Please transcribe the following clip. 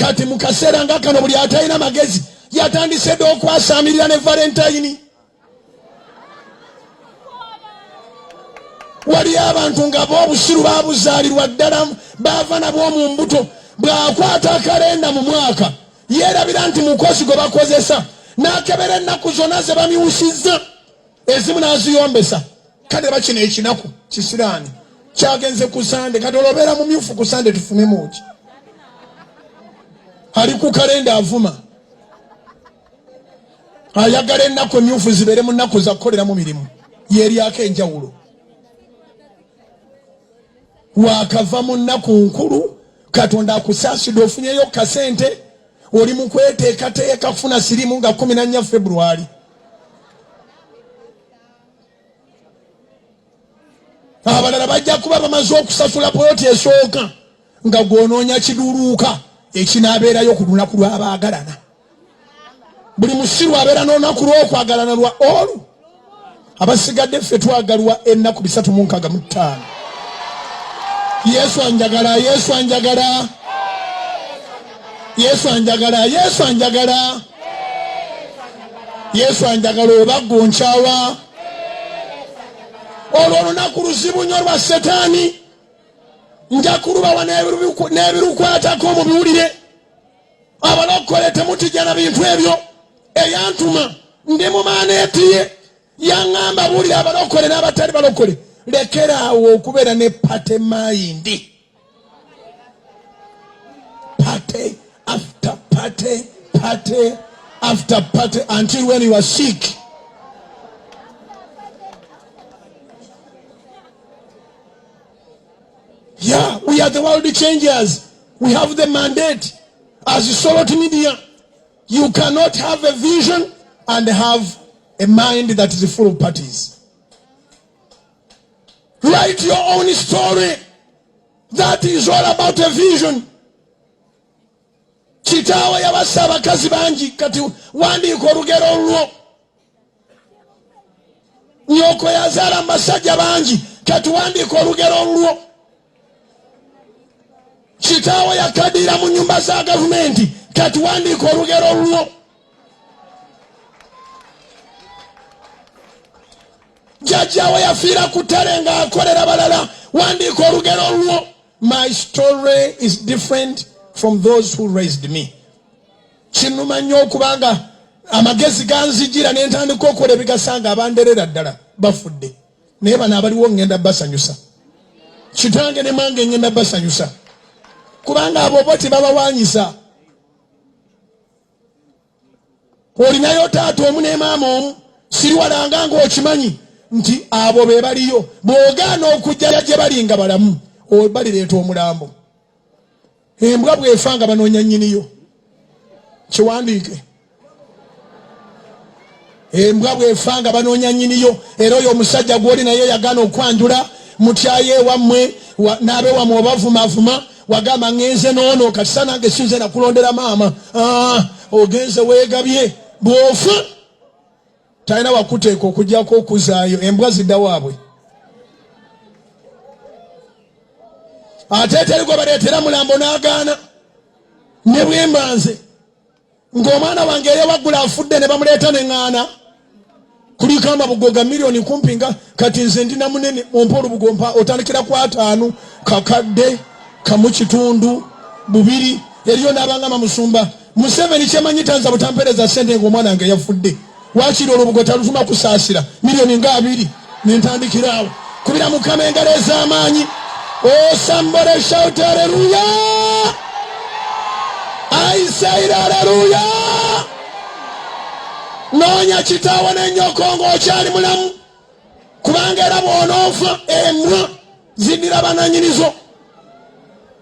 Kati mu kaseera nga kano buli atalina magezi yatandise dda okwasaamirira ne Valentine. Waliyo abantu nga b'obusiru babuzaalirwa ddala, baava nabwo mu mbuto. Bw'akwata kalenda mu mwaka yeerabira nti mukozi gwe bakozesa, n'akebera ennaku zonna ze bamyusizza, ezimu n'aziyombesa. Kale bakino ekinaku kisiraani kyagenze ku Sande, kati olwobeera mumyufu ku Sande tufunemu ki? Ali ku kalenda avuma, ayagala ennaku emyufu zibeere mu nnaku za kukoleramu mirimu, yeeryako enjawulo. Wakava mu nnaku nkulu, Katonda akusaasidde ofunyeyo kasente, oli mu kweteekateeka kufuna sirimu nga 14 Februari. Abalala bajja kuba bamaze okusasula poloti esooka nga gwonoonya kiduuluuka ekinaabeerayo ku lunaku lw'abaagalana. Buli musiru abeera n'olunaku lw'okwagalana lwa olu. Abasigadde ffe twagalwa ennaku 365. Yesu anjagala, Yesu anjagala, Yesu anjagala, Yesu anjagala, Yesu anjagala. Oba gwonkyawa, olwo olunaku luzibu nnyo lwa Setaani. Nja kulubawa n'ebirukwatako mu biwulire. Abalokole temutijja na bintu ebyo. Eyantuma ndi mu maneeti ye yaŋŋamba buulira abalokole n'abatali balokole, lekeraawo okubeera ne party mind, party after party, party after party, until when you are sick. Yeah, we are the world changers. We have the mandate as Solot Media. You cannot have a vision and have a mind that is full of parties. Write your own story. That is all about a vision. Kitaawe yabasa abakazi bangi, kati wandiika olugero olwo. Nyoko yazaala mu basajja bangi, kati wandiika olugero olwo. Kitaawe yakadira mu nyumba za gavumenti, kati wandiika olugero olwo. Jjajjaawe yafiira ku ttale ng'akolera balala, wandiika olugero olwo. My story is different from those who raised me. Kinuma nnyo okubanga amagezi ganzijira ne ntandika okukola ebigasanga abanderera ddala bafudde, naye bano abaliwo ngenda basanyusa. Kitange ne mange ngenda basanyusa, kubanga abo bo tebabawanyisa. Olinayo taata omu ne maama omu, siriwalanga ng'okimanyi nti abo be baliyo. Bw'ogaana okujja gye bali nga balamu, balireeta omulambo. Embwa bw'efa nga banoonya nnyiniyo. Kiwandiike, embwa bw'efa nga banoonya nnyiniyo. Era oyo omusajja gw'oli naye yagaana okwanjula mutyayo ewammwe n'abewamwe obavumavuma, wagamba ngenze noono kati sa nange sinze nakulondera maama. Ogenze weegabye, bw'ofa talina wakuteeka okujjako okuzaayo embwa zidda waabwe. Ate teri gwe baleetera mulambo n'agaana. Ne bwemba nze ng'omwana wange eyewaggula afudde ne bamuleeta ne ŋŋaana, kuliko amabugo ga miliyoni kumpi nga kati nze ndina munene, ompa olubugo mpa otandikira ku 50 kakadde kamu kitundu bubiri. Eriyo n'abangamba musumba Museveni kyemanyi tanza butampeereza ssente ng'omwana wange yafudde, wakiri olubugo talutuma kusaasira miliyoni nga 20 nentandikira awo. Kubira Mukama engalo ez'amaanyi. Oh, somebody shout hallelujah! I say hallelujah! Noonya kitaawo n'ennyoko ng'okyali mulamu, kubanga era bw'onoofa embwa ziddira bananyinizo.